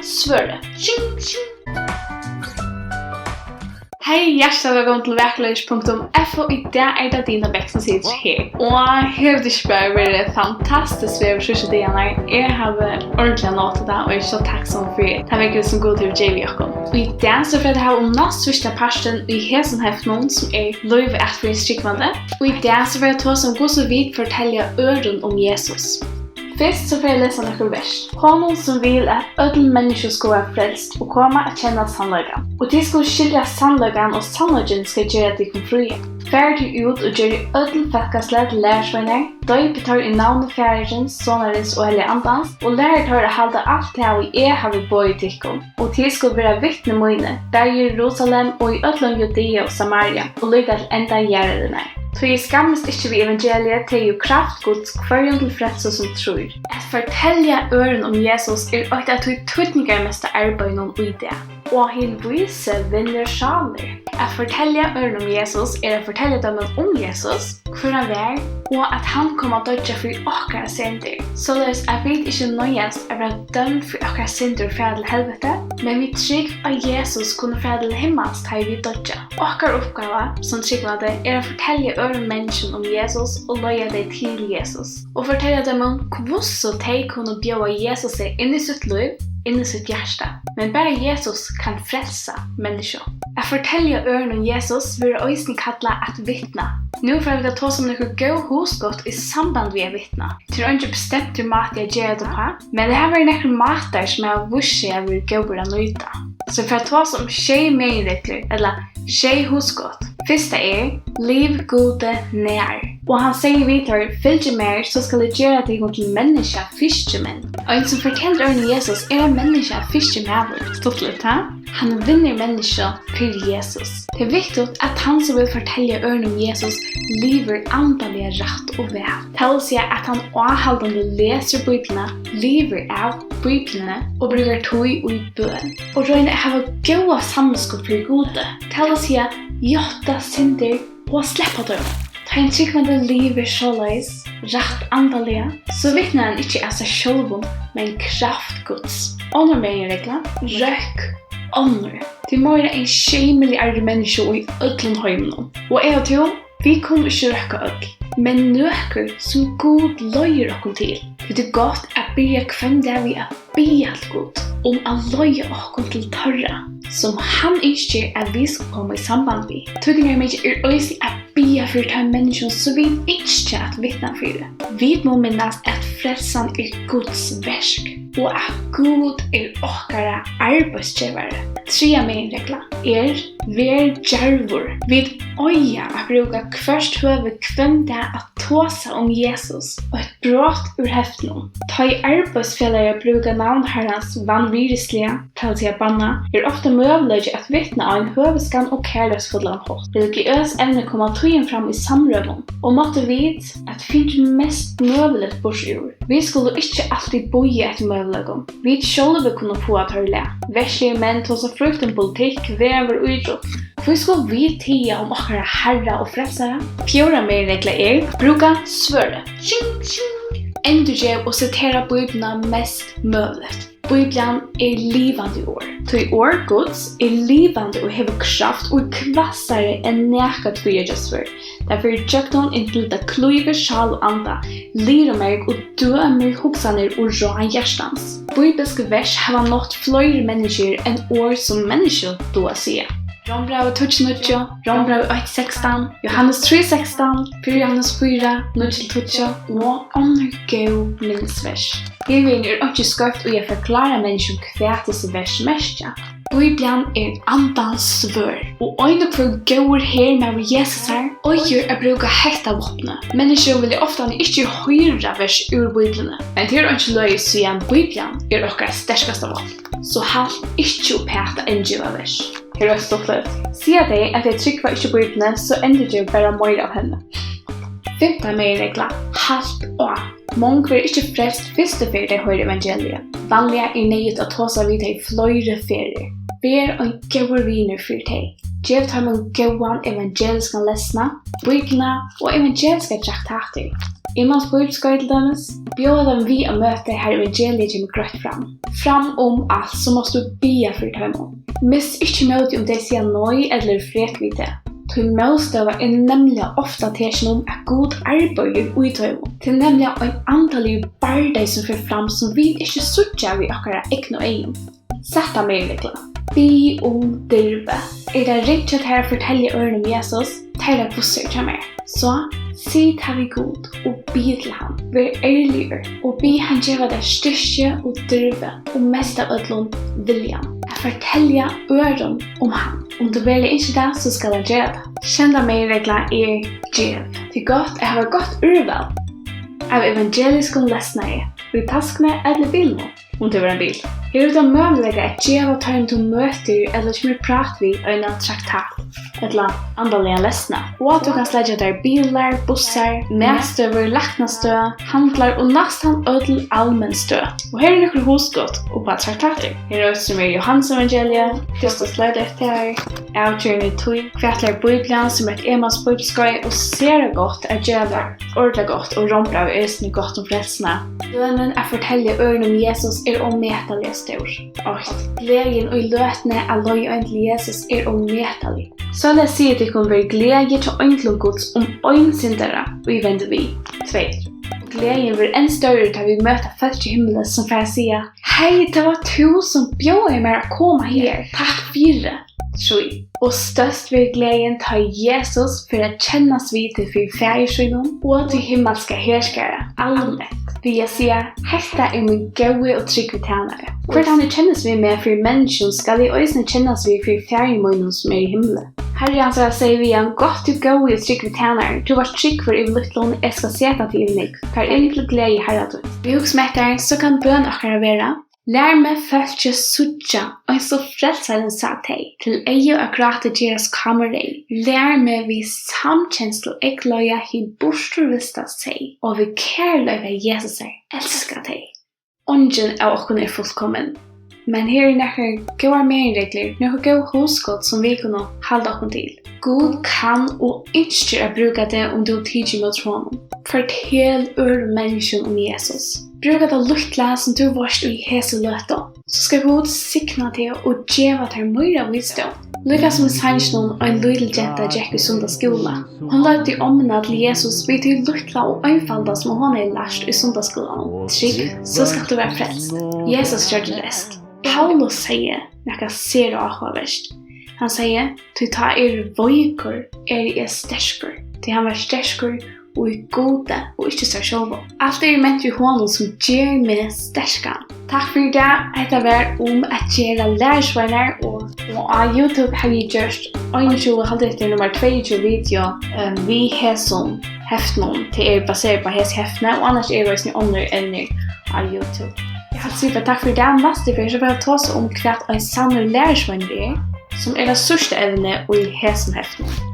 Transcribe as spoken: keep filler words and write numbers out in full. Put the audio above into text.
Svørið. Tjing, tjing. Hey, hjartaliga vælkomin til vakurleiðis punktum f o. Í dag er tað Dina Bech, sum situr her. Og hevur tað ikki bara verið fantastiskt veður síðstu dagarnar? Eg havi ordiliga notið tað, og eg eri so takksom fyri tað veðrið, sum Gud hevur givið okkum. Og í dag so fara vit at hava um næst fyrsta partin í hesum heftinum, sum er Lív og atferð hins trúgvandi. Og í dag so fara vit at tosa um, hvussu vit fortelja øðrum um Jesus. Fyrst so fari eg at lesa nøkur vers. Honum, sum vil, at øll menniskju skulu vera frelst og koma at kenna sannleikan. Og tit skulu skilja sannleikan, og sannleikin skal gera tykkum fría. Farið tí út og gerið øll fólkaslag til lærisveinar, doypið teir í navni Faðirins, Sonarins og Heilaga Andans, og lærið teir at halda alt tað, ið eg havi boðið tykkum. Og tit skulu vera vitni míni, bæði í Jerusalem og í øllum Judea og Samaria, og líka til enda jarðarinnar. Tí eg skammist ikki við evangeliið, tað er jú kraft Guds hvørjum til frelsu, sum trýr. At fortelja øðrum um Jesus er eitt av tí týdningarmesta arbeiðinum í dag. Og hin vísi vinnur sálir. At fortelja øðrum um Jesus er at fortelja teimum um Jesus, hvør hann var, og at hann kom at doyggja fyri okkara syndir, soleiðis at vit ikki noyðast at verða dømd fyri okkara syndir og fara til helvete, men við trúgv á Jesus kunnu fara til himmals, tá ið vit doyggja. Okkara uppgáva sum trúgvandi er at fortelja øðrum menniskjum um Jesus og leiða tey til Jesus, og fortelja teimum, hvussu tey kunnu bjóða Jesusi inn í sítt lív, inn í sítt hjarta. Men bara Jesus kann frelsa menniskju. At fortelja øðrum um Jesus verður eisini kallað at vitna. Nú fara vit at tosa um nøkur góð hugskot í samband við at vitna. Tað er eingin bestemtur máti at gera tað uppá, men tað hava verið nakrir mátar, sum hava víst seg at vera góðir at nýta. So vit fara at tosa um sjey meginreglur, ella sjey hugskot. Fyrsta er: Liv Gudi nær. Og hann segði við teir: Fylgið mær, so skal eg gera tykkum til menniskjafiskimenn. Ein, sum fortelur øðrum um Jesus, er ein menniskjafiskimaður. Stuttligt, ha? Hann vinnur menniskju fyri Jesus. Tað er viktigt, at hann, sum vil fortelja øðrum um Jesus, livir andaliga rætt og væl. Tað vil siga, at hann áhaldandi lesur Bíbliuna, livir av Bíbliuni og brúkar tíð í bøn. Og roynir at hava góða samvitsku fyri Gudi. Tað vil siga, játta syndir og sleppa teimum. Tá ein trúgvandi livir soleiðis, rætt andaliga, so vitnar hann ikki av sær sjálvum, men kraft Guds. Onnur meginregla: Røkk onnur. Tað eru meira enn sjey milliardir menniskju í øllum heiminum. Og eg og tú, vit kunnu ikki røkka øll, men nøkur, sum Gud leiðir okkum til. Tí tað er gott at byrja hvønn dag við at biðja til Gud um at leiða okkum til teirra, sum hann ynskir, at vit skulu koma í samband við. Týdningarmikið er eisini at biðja fyri teimum menniskjum, sum vit ynskja at vitna fyri. Vit mugu minnast, at frelsan er Guds verk, og at Gud er okkara arbeiðsgevari. Triðja meginregla er: ver djarvur. Vit eiga at brúka hvørt høvi hvønn dag at tosa um Jesus. Eitt brot úr heftinum. Tá ið arbeiðsfelagar brúka navn Harrans vanvirðisliga, tað vil siga banna, er ofta møguleiki at vitna á ein høviskan og kærleiksfullan hátt. Religiøs evni koma tíðum fram í samrøðum, og máttu vit at fingið mest møguligt burtur úr. Vit skulu ikki altíð bíða eftir møguleikum. Vit sjálvi kunnu fáa teir í lag. Versligir menn tosa frítt um politikk, veður, ítrótt. Hví skulu vit tiga um okkara Harra og Frelsara? Fjórða meginregla er: brúka svørðið. Tjing, tjing. Endurgev og sitera Bíbliuna mest møguligt. Bíblian er livandi orð. Tí orð Guds er livandi og hevur kraft og er hvassari enn nakað tvíeggja svørð. Tað fer ígjøgnum, inntil tað klývur sál og anda, lið og merg og dømir hugsanir og ráð hjartans. Bíbilsk vers hava nátt fleiri menniskjur enn orð, sum menniskju duga at siga. Rómbrævið tíggju níggju, Rómbrævið eitt sekstan, Jóhannes trý sekstan, fyrra Jóhannes fýra, níggju til tíggju og onnur góð minnisvers. Hinvegin er einki skeivt í at forklára menniskjum, hvat hesi vers merkja. Bíblian er andans svørð, og ein og hvør góður hermaður Jesusar eigur at brúka hetta vápnið. Menniskjur vilja oftani ikki hoyra vers úr Bíbliuni, men tað er einki løgið, síðan Bíblian er okkara sterkasta vápn. So halt ikki uppat at endurgeva vers. Her er eitt stuttligt. Siga tey, at tey trúgva ikki Bíbliuni, so endurgev bara meira av henni. Fimta meginregla: halt á. Mong verða ikki frelst fyrstu ferð, tey hoyra evangeliið. Vanliga er neyðugt at tosa við tey fleiri ferðir. Ver ein góður vinur fyri tey. Gev teimum góðan evangeliskan lesna, Bíbliuna og evangeliskar traktatir. Emmaus bíbliuskeið til dømis, bjóða teimum við á møti, har evangeliið kemur greitt fram. Fram um alt, so mást tú biðja fyri teimum. Miss ikki mótið, um tey siga nei ella eru frek við teg. Tí mótstøða er nemliga ofta tekin um, at Gud arbeiðir í teimum. Tað er nemliga ein andaligur bardagi, sum fer fram, sum vit ikki síggja við okkara egnu eygum. Sætta meginregla. Bið um dirvi. Er tað ringt hjá tær at fortelja øðrum um Jesus? Tað er tað hvussu er hjá mær. So, sig tað við Gud og bið til hann. Ver ærligur og bið hann geva tær styrki og dirvi og mest av øllum viljan at fortelja øðrum um hann. Um tú veruliga ynskir tað, so skal hann gera tað. Sjeynda meginregla er gev. Tað er gott at hava gott úrval av evangeliskum lesnaði í taskuni ella í bilinum, um tú hevur ein bil. Her hevur tú møguleika at geva teimum, tú møtir ella kemur í prát við, eina traktat ella andaligan lesnað, og at tú kanst leggja tær bilar, bussar, matstøður, læknastøð, handlar og næstan øll almenn støð. Og her eru nøkur hugskot upp á traktatir. Her er eitt, sum er Jóhannesevangeliið, Kristus leita eftir tær, avgerðin í tíð, hvat lærir Bíblian, sum er eitt Emmaus bíbliuskeið, og sera gott at gera tað. Ordiliga gott, og Rómbrævið er eisini gott um frelsuna. Lønin at fortelja øðrum um Jesus er ómetaliga stór. Eitt. Gleðin í løtuni at leiða ein til Jesus er ómetalig. Soleiðis sigi eg tykkum, verður gleði hjá einglum Guds um ein syndara, ið vendir við. Tvey. Og gleðin verður enn størri, tá vit møta fólk í himli, sum fara at siga: "Hey, tað var tú, sum bjóðaði mær at koma her. Takk fyri." Trý. Og størst verður gleðin, tá Jesus fer at kennast við teg fyri Faðir sínum og tí himmalska herskara alment, við at siga: "Hetta er mín góði og trúgvi tænari. Hvørt hann hevur kennast við mær fyri menniskjum, skal eg eisini kennast við fyri Faðir mínum, sum er í himli." Harri hansara segði við hann: "Gott, tú góði og trúgvi tænari, tú vart trúgvur yvir lítlum, eg skal seta teg yvir nógv. Far inn til gleði Harra tíns." Við hugsa um hetta, so kann bøn okkara vera: Lær meg fólkið síggja, eins og Frelsarin sá tey, til eygu at gráta gerast kámureyð. Lær meg við samkenslu eygleiða hin burturvista seyð, og við kærleika Jesusar elska tey. Eingin av okkum er fullkomin, men her eru nakrar góðar meginreglur, nøkur góð hugskot, sum vit kunnu halda okkum til. Gud kann og ynskir at brúka teg, um tú hevur tikið ímóti honum. Fortel øðrum menniskjum um Jesus. Brúk tað lítla, sum tú veitst í hesi løtu, so skal Gud signa teg og geva tær meira vísdóm. Líka sum í sanginum: Ein lítil genta gekk í sunnudagsskúla. Hon leiddi ommuna til Jesus við tí lítla og einfalda, sum hon hevði lært í sunnudagsskúlanum. Trúgv, so skalt tú vera frelst. Jesus gjørdi rest. Paulus segði nakað sera áhugavert. Hann segði: "Tí tá eg eri veikur, eri eg sterkur." Tí hann var sterkur í Gudi og ikki sær sjálvum. Alt eri ment í honum, sum ger meg sterkan. Takk fyri í dag. Hetta var um at gera lærisveinar, og, og á YouTube havi eg gjørt einogtjúgu, haldi eg, hetta er nummar tveyogtjúgu video, ehm, við hesum heftunum. Tey eru baserað upp á hesi heftini, og annars eru eisini onnur evnir á YouTube. Eg haldi, siga bara takk fyri í dag. Næstu ferð, so fara vit at tosa um, hvat ein sannur lærisveinur er, sum er tað síðsta evnið í hesum heftinum.